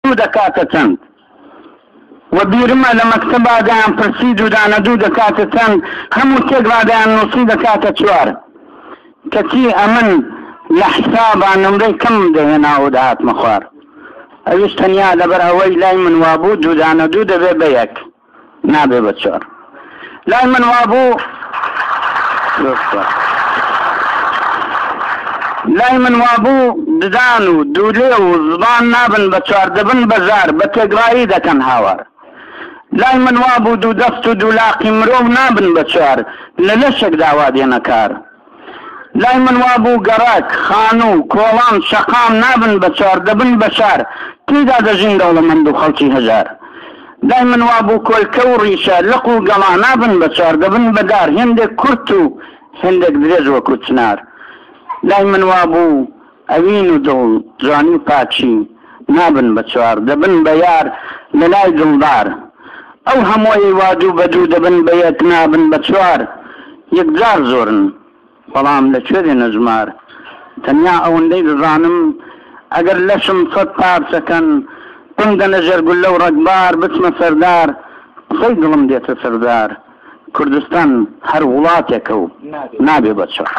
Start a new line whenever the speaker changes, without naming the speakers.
دوو دەکاتە چەند؟ وە بیرمە لە مەکتەبا دەیان پرسی دوو دانە دوو دەکاتە چەند؟ هەموو تێکڕا دەیان نووسی دەکاتە چوار. کەچی ئەمن لە حسابا نمرەی کەمم دەهێنا و دەهاتمە خوار. ئەویش تەنیا لەبەر ئەوەی لای من وابوو دوو دانە دوو دەبێ بە یەک. نابێ بە چوار. لای من وابوو لای من وابوو ددان و دوولێ و زبان نابن بە چوار دەبن بە زار بە تێگڕایی دەکەن هاوار. لای من وابوو دوو دەست و دوو لاقی مرۆڤ نابن بە چوار لە لەشێکدا وا دێنە کار. لای من وابوو گەڕەک، خانوو، کۆڵان، شەقام نابن بە چوار دەبن بە شار، تێیدا دەژین دەوڵەمەند و خەڵکی هەژار. لای من وابوو کۆلکە و ڕیشە، لق و گەڵا نابن بە چوار دەبن بە دار، هێندێک کورت و هێندێک درێژ وەکوو چنار. لای من وابوو ئەوین و دڵ، جوانی و پاکی نابن بە چوار دەبن بە یار لە لای دڵدار. ئەو هەمووەی وا دوو بە دوو دەبن بە یەک نابن بە چوار، یەکجار زۆرن بەڵام لە کوێ دێنە ژمار؟ تەنیا ئەوەندەی دەزانم ئەگەر لەشم سەد پارچە کەن، بمدەنە ژێر گوللە و ڕەگبار بچمە سەر دار، قسەی دڵم دێتە سەر زار. کوردستان هەر وڵاتێکە و نابێ بە چوار.